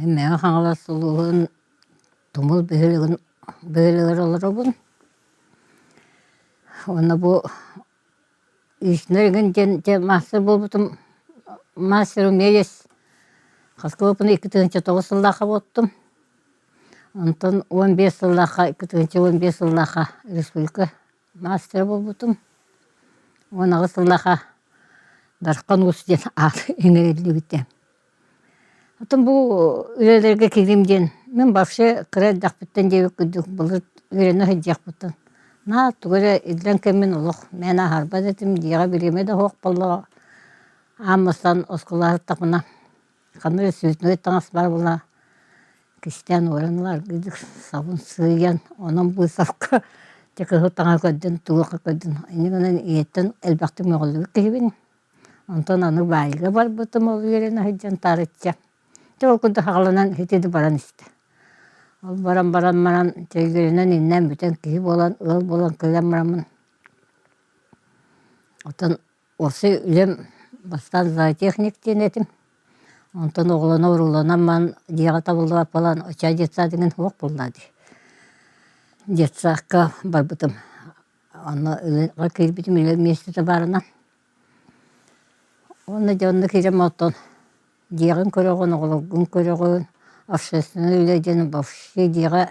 Мин Мэҥэ Хаҥалас улууһун Тумул бөһүөлэгин бөһүөлэгэр олоробун. Уонна бу Иисинэр игин диэн дьэ маастар буолбутум мастер умеюсь хаскылыппын 2009 сыллаахха буоттум. Онтон 15 сыллаахха 2015 сыллаахха республика мастера буолбутум. 18 сыллаахха Дархан Уус диэн аат иҥэриллибитэ. Оттон бу үлэлэргэ киирим диэн мин вообще кыра эрдэхпиттэн диэбит курдук былыр үөрэнэ сылдьыахпыттан наар тугу эрэ иллэҥ кэммин олох мээнэ аһарбат этим, дьиэҕэ бириэмэ да суох буоллаҕа. Аан бастаан оскуолаҕа сыттахпына ханна эрэ цветной таҥас баар буолла кистээн уоран ылар сабын сыыйан онон быысапка дьэ кыһыл таҥаһы көрдүн туох көрдүн инньэ гынан ийэттэн элбэхтик мөҕүллүбүт киһибин. Онтон аны баайга барбытым ол үөрэнэ сылдьан таарычча. Дьэ ол курдук хаҕаланан ити баран истэ. Ол баран баран баран чэйгэринэн иннээн бүтэн киһи буолан ыал буолан кэлэн бараммын оттон уопсай үлэм бастаан зоотехник диэн этим. Онтон оҕолоно-урууланан баран дьиэҕэ табыллыбат буолан оччо детсад игин суох буолла дии. Детсадка барбытым. Онно үлэҕэ киирбитим үлэ миэстэтэ баарынан. Уонна дьэ онно киирэн оттон дьиэҕин көрөҕүн, оҕолоргун көрөҕүн, общественнай үлэ диэн вообще дьиэҕэ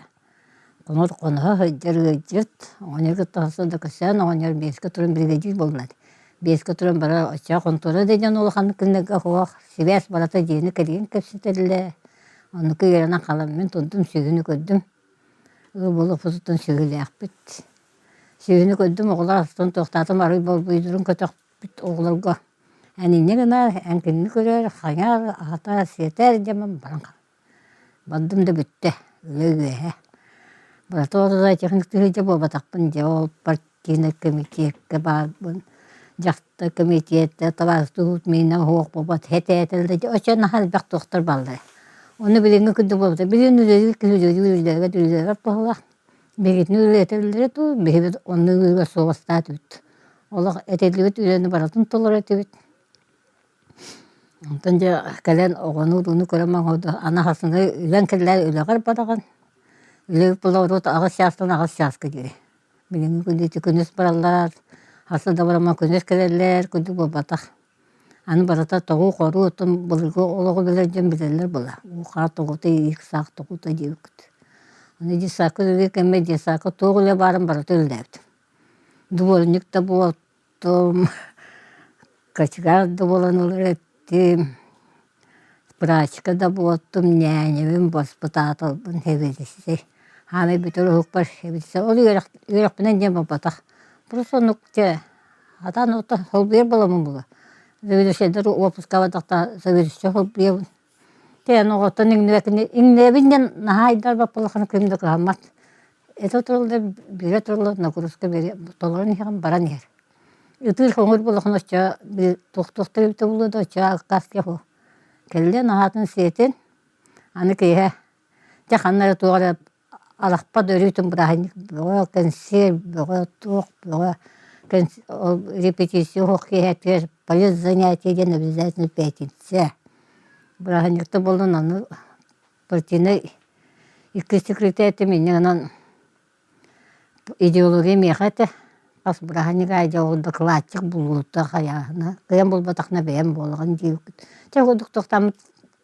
хонор хоноһо сылдьар ыалдьыт, оҕонньору кытта хасыта да көрсөн оҕонньор биэскэ туран биригэдьиир буолла дии. Биэскэ туран бара оччоҕо хонтуора да дьон улаханнык кинилэргэ суох, сибээс барыта дьиэни кэрийэн кэпсэтэллэр. Оннука үөрэнэн хаалан мин турдум, сүөһүнү көрдүм. Ыал буолуохпутуттан сүөһүлээхпит. Сүөһүнү көрдүм, оҕолор астан туохтаатым арый болбуйдурун көтөхпүт оҕолорго эн инньэ гынаар, эн кинини көрөөр, хайаар, аһатаар, сиэтээр диэммин баран хааллым. Бардым да бүттэ, үлэ үөһэ. Братуота техник буолбатахпын дьэ ол партийнай комитекка баарбын, дьахтар комитета, табаарыстыы миинэ оһох буолбат, хэтээтэллэ дьэ оччо наһаа элбэх туохтар бааллара. Ону билиҥҥи курдук буолбата. Билигин үлэлиир киһи үлэлиир үлэлээбэт үлэлээбэт быһыылаах. Биһигитини үлэлэтэллэрэ дуу, биһиги онно ыырга суобастаатыбыт. Олох этиллибит үлэни барытын толоро этибит. Онтон дьэ кэлэн оҕону-урууну көрөн оҥордо, аны хасыҥҥа үлэҥ кэллэр үлэҕэр бараҕын. Үлэ буола аҕыс чаастан аҕыс чааска диэри. Билиҥҥи күн ити күнүс бараллар, хасыы да бараммат күнүс кэлэллэр курдук буолбатах. Аны барыта тоҕуу-хоруу оттон былыргы олоҕу билэр дьон билэллэр буолла. Уу-хаар тоҕута, иик-саах тоҕута диэбиккит. Аны детсадка үлэлиир кэммэр детсадка туох үлэ баарын барыта үлэлээбитим. Дворник да буолтум, кочегар да буолан ылар этим, прачка да буолтум, ньээньэбин, баспытааталбын сэбиэдиссэй. Хаамай бүтэр уһукпар сэбиэдиссэй. Ол үөрэх үөрэхпинэн диэн буолбатах. Просто оннук дьэ Хатаан ото холбуйар буоламмын буолуо. Заведующайдар уоппускаҕа бардахтара заведующай холбуйабын. Тээн оҕоттон иҥнибэккин иҥнэбин диэн наһаа айдарбат буоллаххына ким да кыһаммат. Этэ тураллар, биэрэ тураллар, нагрузка биэрэ толорон иһэҕин баран иһэр. Ытыыр хоҥур буоллаххына оччо туох-туохтар эбитэ буолуо да оччо аккааска суох. Кэллэ наһаатын сиэтин, аны киэһэ дьэ ханна эрэ туох эрэ Арахпат өрүүтүн бырааһынньык бөҕө, кэнсиэр бөҕө, туох бөҕө, ол репетиция оһох киэһэтигэр политзанятие диэн обязательно пятница. Бырааһынньыкта буолан аны партийнай иккис секретарь этим инньэ гынан идеология миэхэ этэ. Хас бырааһынньык аайы дьэ ол докладчик булуута хайааһына кыайан булбатахына бэйэм буолаҕын диэбиккит. Чэ курдук тохтооммут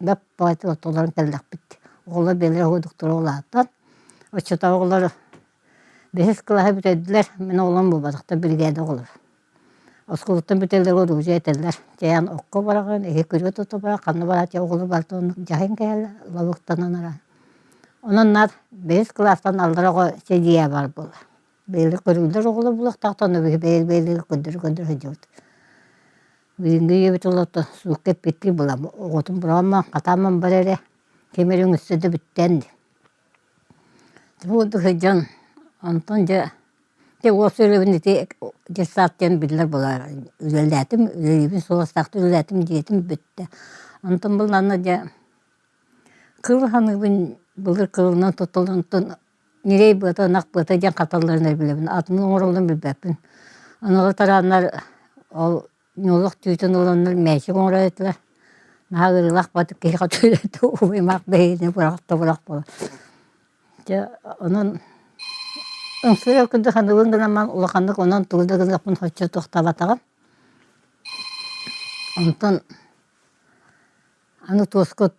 бэп баҕайытык ортолорун кэллэхпит. Оҕолор бэйэлэрэ курдуктара улаатан, оччотооҕу оҕолор бэһис кылааһы бүтэрдилэр, мин оҕолорум буолбатахтар, биригээдэ оҕолоро. Оскуолаттан бүтэллэр оружие этэллэр, чэйэн окко бараҕын, эһи күрүө тута бараҕын, ханна бараат оҕолор барыта оннук дьаһайан кэһэллэр, лабыктанан араан. Онон наар бэһис кылаастан аллара оҕо сэлиэ баар буолар. Бэйэлэр көрүүлэр оҕолор буолуохтаахтар, ону биһи бэйэ-бэйэлэрин көрдөрө-көрдөрө сылдьабыт. Билиҥҥи ийэбит олорто суукка эппиттии буолан оҕотун быраҕамман хатаамман бар эрэ, ким эрэ үҥүстэ да бүттээн дии. Бу сылдьан онтон дьэ дьэ уопсай үлэбин ити детсад диэн биллэр буолар үлэлээтим, үлэлиибин суостаахтык үлэлээтим диэтим бүттэ. Онтон буллаҕына дьэ кыл ханыыбын былыр кылынан туттуллан онтон ньирэй быата, ынах быата диэн хаталларын эрэ билэбин, атын оҥороллорун билбэппин. Аныгы тарааннар ол ньуолах түүтүн ыланнар мээчик оҥорор этилэр. Наһаа ыарыылаах баҕайытык киһиэхэ түһэрэ убайым аах биһигини бырах да бырах буолар. Дьэ онон ымсыырар курдук саныыбын гынан баран улаханнык онон тугу да гыныахпын соччо туохтаабатаҕым. Онтон аны туоска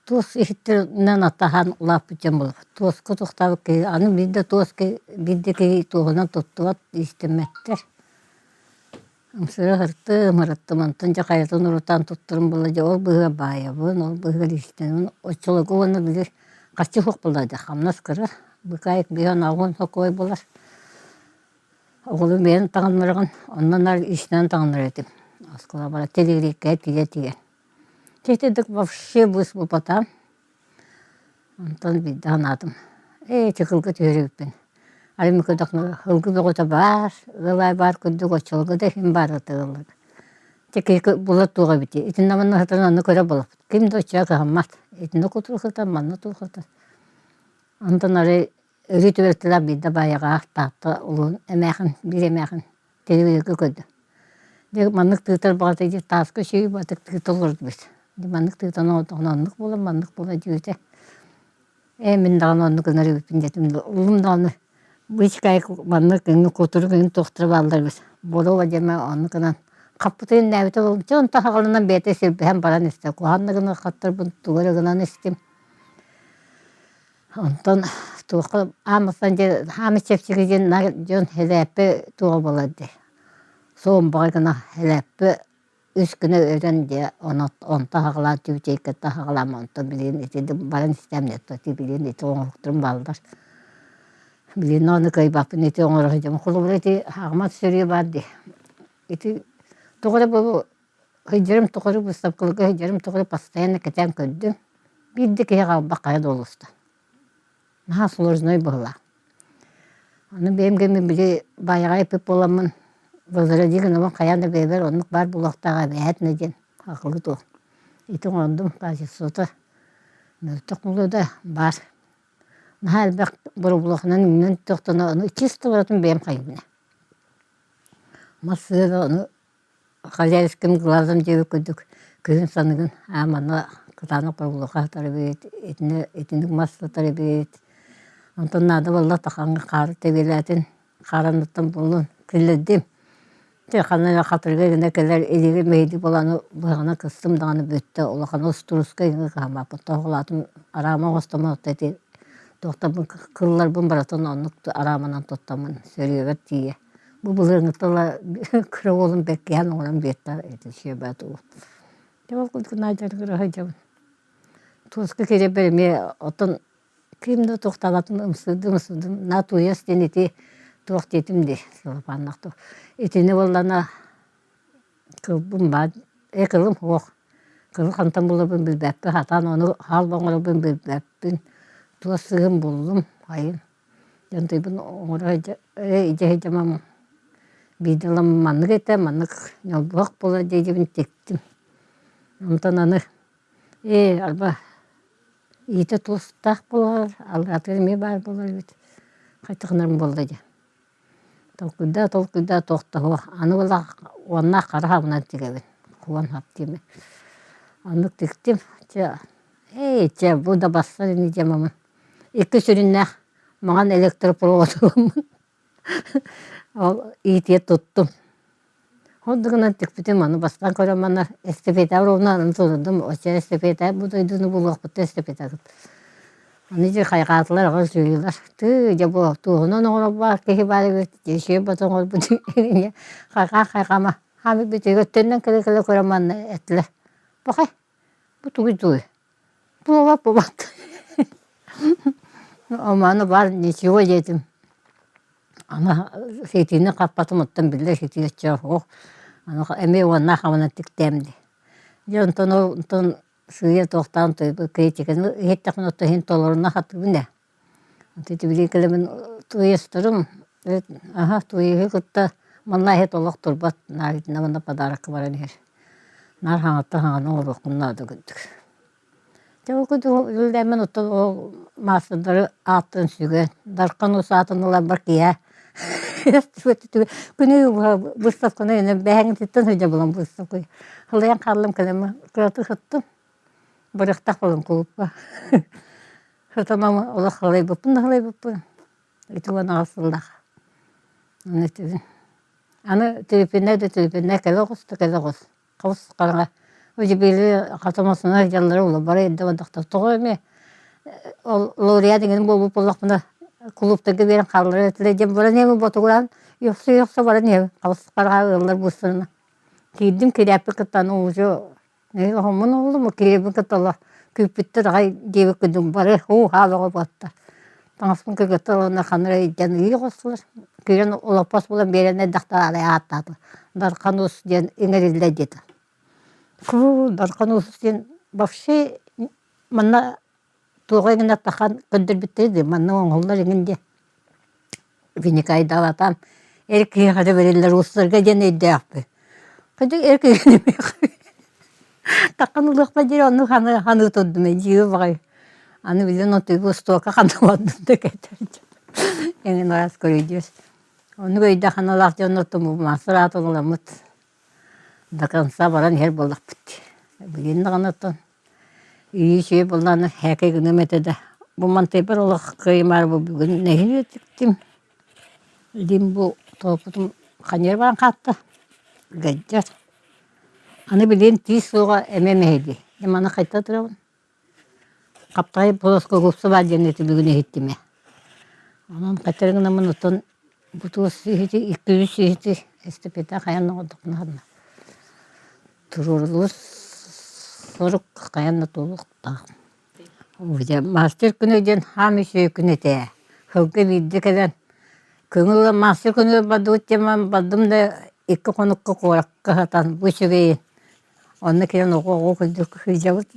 туос иһиттэринэн атаһан улааппыт дьон буолар. Туоска туохтаабыт киһи аны биир да туос киһи биир да киһи туоһунан туттубат, иистэммэттэр. Ымсыыра сырыттым, ырыттым, онтон дьэ хайатын урутаан туттарым буолла дьэ ол быыһыгар баайабын, ол быыһыгар иистэнэбин. Оччолорго уонна били харчы суох буолла дии, хамнас кыра, быкаайык биһиэн аҕыан сокуой буолар. Оҕолорум бэйэм таҥыннараҕын, онно наар иистэнэн таҥыннарар этим. Оскуола бара тэлиэккэ тиийэ-тиийэ. Дьэ итинник вообще быыс булбатаҕым. Онтон биирдэ санаатым, ээ чыкылга түһэр эбиппин. Арай көрдөхпүнэ ылгы бөҕөтө баар, ыал аайы баар курдук оччолорго да иһин баар этэ ыалларга. Дьэ киһи булар туох эбитий, итиннэ манна сытан онно көрө буолабыт. Ким да оччоҕо кыһаммат. Итиннэ кутурук сытар, манна туох сытар. Онтон арай өрүү түбэлтэлээх биирдэ баайаҕаах Таатта улуун эмээхин, биир эмээхин Телевизорга көрдүм. Дьэ маннык тыытар баҕата дии тааска үчүгэй баҕатык тыыта олордубут. Дьэ маннык тыытан оҥордоҕуна оннук буолар, маннык буолар диэбитэ. Ээ мин даҕаны оннук гынар эбиппин диэтим да улум даҕаны быычыкаайык маннык эҥин кутурук эҥин туохтара бааллар эбит. Буолуо диэмэ оннук гынан хаппытын иннээбитэ буоллум. Дьэ онтон хаҕылынан бэйэтэ силбэһэн баран истэ. Куһаҕан да гына хаттарбын тугу эрэ гынан истим. Онтон туохха аан бастаан дьэ хаамый чэпчэки диэн наар дьон сэлээппэ туоҕа буолар дии. Суомбаҕа гына сэлээппэ үс гына өрөн дьэ онто аһаҕалаан түбүтүөйкэттэн аһаҕалаан онтон билигин ити баран истэм ити билигин ити оҥоһуктарым бааллар. Билигин ону кыайбаппын ити оҥоро сылдьабын. Холобура ити хаамат сөрүө баар дии. Ити тоҕо эрэ бу Сылдьарым тухары быыстапкаларга сылдьарым тухары постоянно кэтээн көрдүм. Биир да киһи хаалбат хайа да олуста. Наһаа сложнай быһыылаах. Аны бэйэм кэммин били баайаҕа эппит буоламмын возроди гынабын хайаан да бэйэбэр оннук баар буолуохтааҕа эбээт диэн акылы туох. Ити оҥордум качествота мөлтөх буолуо да баар. Наһаа элбэх боробулуоханан иҥнэн тохтоно ону чисто барытын бэйэм хайбына. Массыына ону Хозяйским глазом диэбит курдук күһүн саныгын аа манна кытаанах боробулуоха сытар эбит, итини итинник мас сытар эбит. Онтон наада буолла тахаҥҥа хаары тэбиэлээтин, хаары анныттан буллун, киллэрдим. Дьэ ханна эрэ хатырыга гына кэлэр илиигэ мэһийдик буолан быһаҕынан кыстым даҕаны бүттэ улахан устуруска иҥэ хаамааппын тоһоҕолоотум араама оҥостоммун оттон ити туохтарбын кылларбын барытын оннук арааманан туттаммын сөрүөбэр тиийэ Бу былырыыҥҥыттан ыла кыра уолум бэркиһээн оҥорон биэртэ ити сүөбэт уол. Дьэ ол курдук наадьарыгыра сылдьабын. Туоска киирэрбэр эмиэ оттон ким да туохтаабатын ымсыырдым ымсыырдым на тууйас диэн ити туох диэтим дии сылапааннах туох. Итини буоллаҕына кылбым баар ээ кылым суох. Кылы хантан буларбын билбэппин, сатаан ону хаалба оҥорорбун билбэппин. Туос сыыһын буллум айын. Дьонтуйбун оҥоро илдьэ сылдьамам биирдэ ылан маннык этэ, маннык ньолбуһах буолар диэбин тиктим. Онтон аны ээ арба иитэ туостаах буолар, алларатыгар эмиэ баар буолар эбит. Хайдах гынарым буолла дии. Толкуйдаа, толкуйдаа туох да суох. Аны буолла уоннаах хара хабынан тигэбин. Уон хап диэмэ. Оннук тиктим. Чэ, ээ чэ бу да бассар ини диэмэмин. Икки сүрүннээх маҥан электропровод ыламмын ол иитиэ туттум. Ол да гынан тикпитим аны бастаан көрөн манна эстафета ровно аны турдум оччо эстафета бу дойдуну булуохпуттан эстафета Аны дьэ хайҕаатылар аҕа үчүгэйлэр тыы дьэ бу туоһунан оҥорор баар киһи баар эбит дьэ үчүгэй бата оҥорбут хайҕаа хайҕаама хаамыы бүтүгэр төннөн кэлэ-кэлэ көрөн манна эттилэр пахай бу тугуй тугуй Буолар буолбат. Омооно баар ничего диэтим. Аны ситиини хаппатым оттон биллэр ситии оччо суох. Аны эмиэ уоннаах хамынан тиктэм дии. Дьэ онтон ол онтон сыыйа туохтаан критиканы иһиттэхпинэ оттон иһин толоруна сатыыбын ээ. Ити били кэлэмин туйастарым аха туйаһы кытта манна иһит олох турбат наар итиннэ манна подарокка баран иһэр. Наар хаҥаттан хаҥаны оҥоруохпун наада курдук. Дьэ ол курдук үлэлээммин оттон ол маастардары ааттарын сүгэн, Дархан ус аатын ыларбар киэһэ күнү быыстапканы бэһэҥититтэн сылдьа булан быыстапка. Халыйан хааллым кэлэммин кыратык сыттым. Барыахтаах буолан кулуупка. Сатамам олох халайбыппын да халайбыппын. Ити 18 сыллаах. Аны аны түлүпүннэр да түлүпүннэр кэлэ оҕус да кэлэ оҕус. Хабыс хараҥа удьубили хатамасына сылдьаллара буолуо бары эрдэ бардахтар. Тоҕо эмиэ ол лауреат эҥин буолбут буоллахпына кулууптарга биэрэн хаалларар этилэр диэн баран иһэбин ботугураан үөхсэ-үөхсэ баран иһэбин. Хабыс хараҥа ыаллар быыстарына. Киирдим кирээппин кытта аны уже Оһоммун уолум кириэбин кытта олох күүппүттэр аҕай диэбит курдук бары һуу-һаа бөҕө буолта. Таҥаспын кыргыттар уонна ханна эрэ илдьэн ыы оҕустулар. Киирэн олоппос булан биэрэн эрдэхтэрэ арай ааттаатылар. Дархан Уус диэн иҥэриллэр диэтэ. Фу, Дархан Уус диэн вообще манна Туоҕа эҥин аттахан көрдөрбүттэрэ дии, манна оҥоһуллар эҥин диэн. Виникайдаалатаан эр киһиэхэ да бэриллэр уустарга диэн өйдөөхпүн. Кырдьык эр киһини таххан ылыахпар диэри оннук ханыы ханыы турдум дьиибэ баҕайы. Аны билин отуйга устуока ханна бардым да кэтэр эҥин араас көрүйдүөс. Оннук өйдөөх ханалаах дьоннор тумулмаастар аатын ыламмыт до конца баран иһэр буоллахпыт дии. Билигин даҕаны оттон Ийи үчүгэй буоллаҕына һээкэй гыныам этэ да, бу мантайбар олох кыайымаары бу бүгүн нэһиилэ тиктим. Илиим бу тооппутум ханньары баран хаатта, ыгайдьар. Аны билигин тиис суоҕа эмиэ мэһэйдии. Дьэ маны хайта турабын? Хаптаҕай плоскогубцы баар диэн ити бүгүн иһиттим ээ. Онон хайта гынаммын оттон бу туос сүөһүтү, икки-үс сүөһүтү эстафета хайаан оҥордохпуна ханна Туруоруллубут сорук хайаан да туолуохтаах. Дьэ мастер күнэ диэн хаам үчүгэй күн этэ. Сылга биирдэ кэлэн көҥүл ылан мастер күнүгэр бардыбыт диэн бардым да икки хонукка куоракка сатан бу үчүгэйин Онно кэлэн оҕо-оҕо курдук сылдьабыт,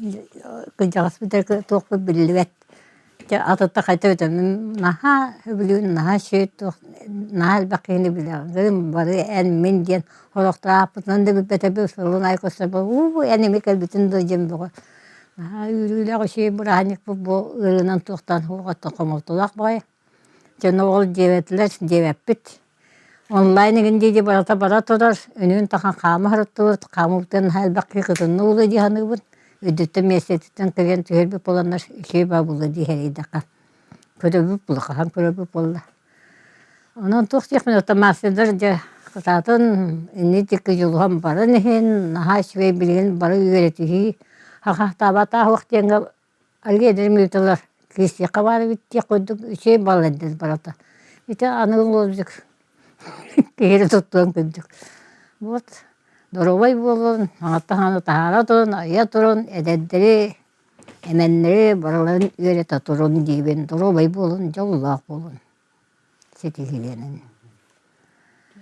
кырдьаҕаспыт эрэ туохпут биллибэт. Дьэ атыттар хайта эбитэ наһаа сөбүлүүн, наһаа үчүгэй туох наһаа элбэх киһини билэҕин, бары эн-мин диэн сорохтор ааппытынан да билбэтэбит, сылын аайы көрсөрбөр уу эн эмиэ кэлбитин дуо диэн бөҕө. Наһаа үөрүүлээх үчүгэй бырааһынньыкпыт бу ыарыынан туохтан суоҕуттан хомолтолоох баҕайы. Дьоно ол диэбэтилэр, диэбэппит. Онлайн игин дии барыта бара турар, үнүн тахан хаама сырыттыбыт, хаамыытын наһаа элбэх киһи кытынна буолуо дии саныыбын. Үрдүттэн миэстэтиттэн кыйан түһэрбит буоланнар үчүгэй баа буолуо дии сэрэйдэххэ. Көрөбүт буолла, хаһан көрөбүт буолла. Онон туох диэхпин оттон мастердар дьэ кытаатын инни диэки дьулуһан баран иһин, наһаа үчүгэй билигин бары үөрэтиһии, хахахтаабатаах диэҥҥэ Аргыый ыыталлар киирсиэххэ баар эбит диэх курдук үчүгэй баллайдар барыта. Ити аныгы лозунг киһини туттуон курдук. Вот доруобай буолун, саҥаттан саҥаны таһаара турун, айа турун, эдэрдэри, эмэннэри барыларын үөрэтэ турун диибин. Доруобай буолун, дьоллоох буолун. Ситиһиилэнэн.